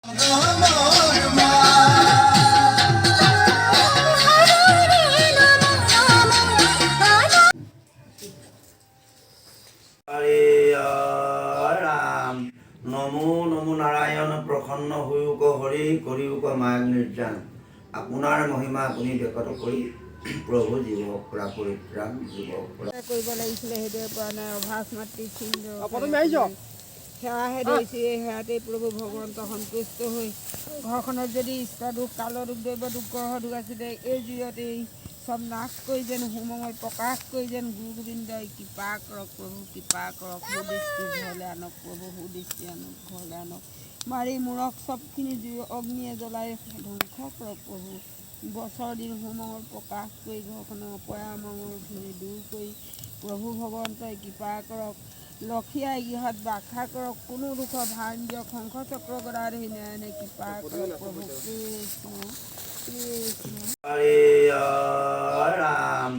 হৰি ৰাম। নমো নমো নাৰায়ণ, প্ৰসন্ন হুয়োক হৰি, কৰিয়োক মায়াক নিৰ্যান। আপোনাৰ মহিমা আপুনি বেকত কৰি প্ৰভু, জীৱক কৰা পৰিত্ৰাণ, জীৱক কৰা কৰিব লাগিছিলে, সেইটোৱে পৰা নাই। অভাস মাতৃ ছিন্দ সেৱাহে ধৰিছোঁ। এই সেৱাতেই প্ৰভু ভগৱন্ত সন্তুষ্ট হৈ ঘৰখনত যদি ইষ্ট দুখ, কাল দুখ, দৈৱ দুখ, গ্ৰহ দুখ আছিলে, এই জুইতেই চব নাশ কৰি যেন সুমংগল প্ৰকাশ কৰি যেন গুৰু গোবিন্দই কৃপা কৰক। প্ৰভু, কৃপা কৰক। সুদৃষ্টি ঘৰলৈ আনক প্ৰভু, সুদৃষ্টি আনক, ঘৰলৈ আনক। মাৰি মূৰক চবখিনি জুই অগ্নিয়ে জ্বলাই ধ্বংস কৰক প্ৰভু। বছৰ দিন সুমংগল প্ৰকাশ কৰি ঘৰখনৰ অপয়া মংগলখিনি দূৰ কৰি প্ৰভু ভগৱন্তই কৃপা কৰক। লক্ষীয়াই গৃহত বাসা কৰক, কোনো দুখৰ ভাৰ নিদিয়ক। শংখ চক্ৰ গদাধৰি নাৰায়ণে কৃপা কৰক প্ৰভু। কৃষ্ণ কৃষ্ণ। হৰি ৰাম।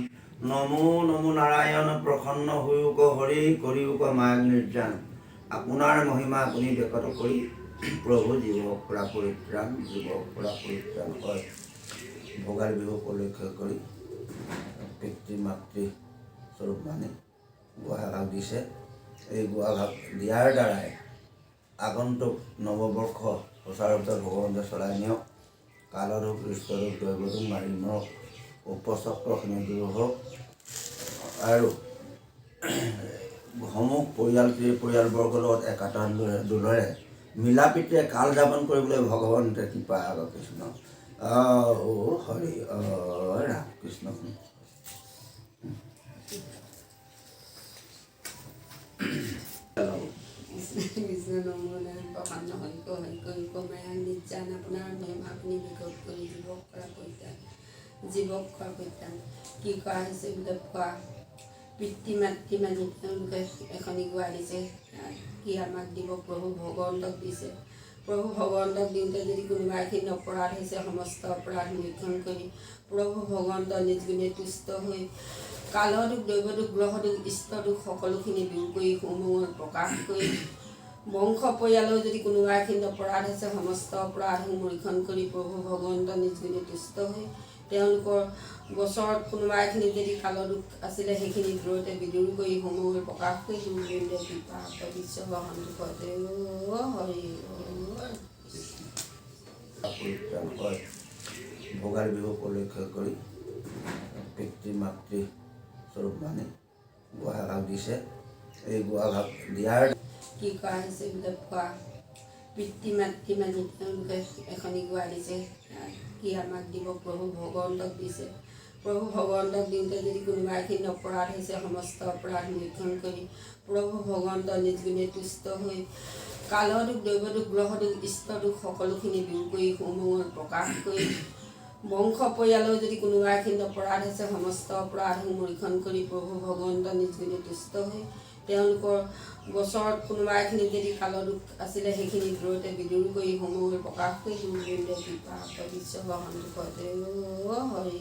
নমো নমো নাৰায়ণ, প্ৰসন্ন হুয়োক হৰি, কৰিয়োক মায়াক নিৰ্যান। আপোনাৰ মহিমা আপুনি বেকত কৰি প্ৰভু, জীৱক কৰা পৰিত্ৰাণ, জীৱক কৰা পৰিত্ৰাণ। হয়, ভোগালী বিহু উপলক্ষে কৰি পিতৃ মাতৃ স্বৰূপ মানি গুৱা দিছে। এই গুৱা ভাগ দিয়াৰ দ্বাৰাই আগন্তুক নৱবৰ্ষ সুচাৰুৰূপে ভগৱন্তে চলাই নিয়ক। কালদোষ, ইষ্টদোষ, দৈৱদোষ মাৰি মৰক, উপচক্ৰখিনি দূৰ হওক আৰু সমূহ পৰিয়ালটিৰ পৰিয়ালবৰ্গৰ লগত একাটা দোলেৰে মিলা প্ৰীতিৰে কাল যাপন কৰিবলৈ ভগৱন্তে কৃপা কৰক। কৃষ্ণ অ হৰি অ ৰাম কৃষ্ণ। কৃষ্ণ। নমো নাৰায়ণ, প্ৰসন্ন হৰিক হৰিক হৰিক মায়া নিৰ্যান। আপোনাৰ মহিমা আপুনি বিকট কৰি জীৱক কৰা পৰিত্ৰাণ, জীৱক কৰা পৰিত্ৰাণ। কি কৰা হৈছে বোলে খোৱা পিতৃ মাতৃ মানি তেওঁলোকে এখনি গুৱা দিছে। কি আমাক দিব প্ৰভু, ভগৱন্তক দিছে। প্ৰভু ভগৱন্তক দিওঁতে যদি কোনোবা এখিনি অপৰাধ হৈছে, সমস্ত অপৰাধ মোক্ষণ কৰি প্ৰভু ভগৱন্ত নিজ গুণে তুষ্ট হৈ কালদোষ, দৈৱদোষ, গ্ৰহদোষ, ইষ্টদোষ সকলোখিনি দূৰ কৰি সুমংগল প্ৰকাশ কৰি বংশ পৰিয়ালৰ যদি কোনোবা এখিনি অপৰাধ হৈছে, সমস্ত অপৰাধ মৰিষণ কৰি প্ৰভু ভগৱন্ত নিজ গুণে তুষ্ট হৈ তেওঁলোকৰ বছৰত কোনোবা এখিনি যদি কালদোষ আছিলে, সেইখিনি দূৰতে বিদূৰ কৰি সুমংগল প্ৰকাশ কৰি গুৰু গোবিন্দ কৃপা বিশ্ব সন্তুষ হৰি। পৰিত্ৰাণ হয়, ভোগালী বিহু উপলক্ষে কৰি পিতৃ মাতৃ স্বৰূপ মানি গুৱা ভাগ দিছে। এই গুৱা ভাগ দিয়াৰ কি কৰা হৈছে বোলে খোৱা পিতৃ মাতৃ মানি তেওঁলোকে এখনি গুৱা দিছে। কি আমাক দিব প্ৰভু, ভগৱন্তক দিছে। প্ৰভু ভগৱন্তক দিওঁতে যদি কোনোবা এখিনি অপৰাধ হৈছে, সমস্ত অপৰাধ মোক্ষণ কৰি প্ৰভু ভগৱন্ত নিজ গুণে তুষ্ট হৈ কালদোষ, দৈৱদোষ, গ্ৰহদোষ, ইষ্টদোষ সকলোখিনি দূৰ কৰি সুমংগল প্ৰকাশ কৰি বংশ পৰিয়ালৰ যদি কোনোবা এখিনি অপৰাধ হৈছে, সমস্ত অপৰাধ মৰিষণ কৰি প্ৰভু ভগৱন্ত নিজ গুণে তুষ্ট হৈ তেওঁলোকৰ বছৰত কোনোবা এখিনি যদি কালদোষ আছিলে, সেইখিনি দূৰতে বিদূৰ কৰি সুমংগল প্ৰকাশ কৰি গুৰু গোবিন্দ কৃপা বিশ্ব সন্তুষ হৰি।